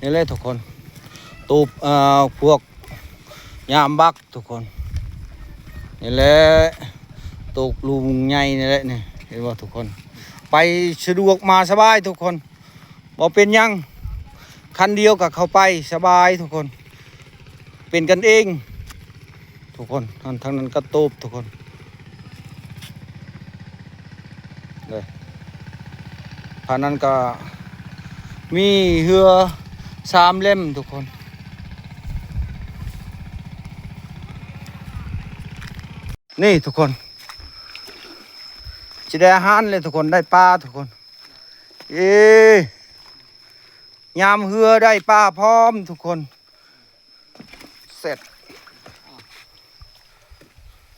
ນີ້ແຫຼະທຸກຄົນ ຕູບ ເອີ ພວກຍາມບັກທຸກຄົນ ນີ້ແຫຼະ ຕູບລູກໃຫຍ່ນີ້ແຫຼະນີ້ ເຫັນບໍ່ທຸກຄົນ? ໄປສະດວກມາສະບາຍທຸກຄົນ ບໍ່ເປັນຫຍັງ ຄັນດຽວກໍເຂົ້າໄປສະບາຍທຸກຄົນ ເປັນກັນເອງທຸກຄົນ. ທາງນັ້ນກໍຕູບທຸກຄົນ ເດີ ທາງນັ້ນກໍມີເຮືອສາມເຫຼັ້ມທຸກຄົນ. ນີ້ທຸກຄົນ ຊິໄດ້ອາຫານແລ້ວທຸກຄົນ ໄດ້ປາທຸກຄົນ. ເອີ ຍາມເຮືອໄດ້ປາພ້ອມທຸກຄົນ ແຊບ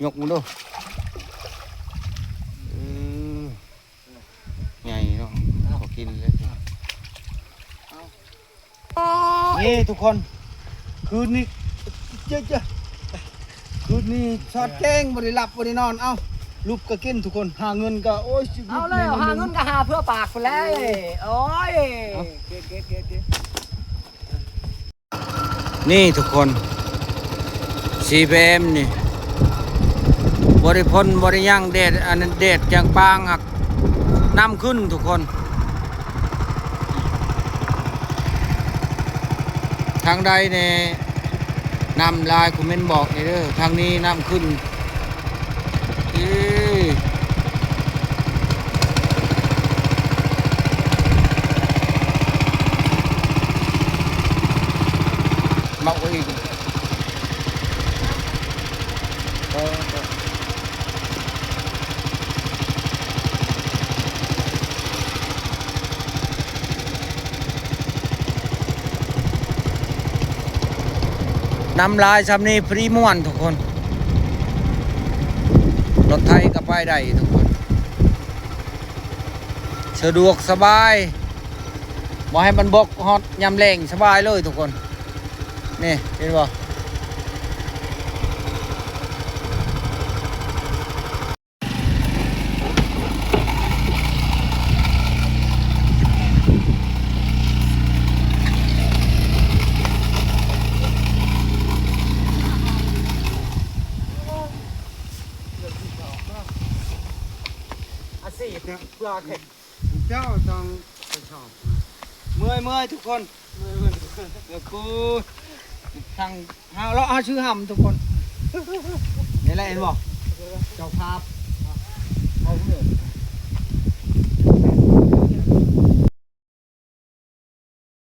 ຍົກມາດູ ເອີ ໃຫຍ່ເນາະ ຂໍກິນເລີຍ. ນີ້ທຸກຄົນ ຄືນນີ້ ເຈົ້າ ເຈົ້າ ຄືນນີ້ຊອດແຈ້ງ ບໍ່ໄດ້ຫຼັບບໍ່ໄດ້ນອນ ເອົ້າ ຫຼຸບກໍກິນທຸກຄົນ ຫາເງິນກໍ ໂອ້ຍ ເອົາແລ້ວ ຫາເງິນກໍຫາເພື່ອປາກພຸ້ນແຫຼະ ໂອ້ຍ ເກັດໆໆໆ. ນີ້ທຸກຄົນ ຊີເບມນີ້ ບໍ່ໄດ້ພົ້ນບໍ່ໄດ້ຫຍັງ ແດດ ອັນນັ້ນແດດຈາງປາງ ຫາກນ້ຳຂຶ້ນທຸກຄົນ. ທາງໃດແດ່ນ້ຳຫຼາຍ ຄອມເມັນບອກແດ່ເດີ ທາງນີ້ນ້ຳຂຶ້ນ. ເອີ ເມົາອີກ ເອີ. ນ້ຳຫຼາຍຊ່ຳນີ້ພໍດີມ່ວນທຸກຄົນ ລົດໄຖກໍໄປໄດ້ທຸກຄົນ ສະດວກສະບາຍ ບໍ່ໃຫ້ມັນບົກ ຮອດຍາມແລ້ງສະບາຍເລີຍທຸກຄົນ. ນີ້ເຫັນບໍ່? ອາຊີບເພື່ອແຂ່ງ ເຈົ້າຕ້ອງໄປສອບ. ເມື່ອຍ ເມື່ອຍທຸກຄົນ ເມື່ອຍ ເມື່ອຍທຸກຄົນ ເອີ ຄູ ທາງ ເຮົາ ເລາະ ເຮົາຊື່ຫຳທຸກຄົນ. ນີ້ແຫຼະ ເຫັນບໍ່? ເຈົ້າພາບ ເອົາເມືອ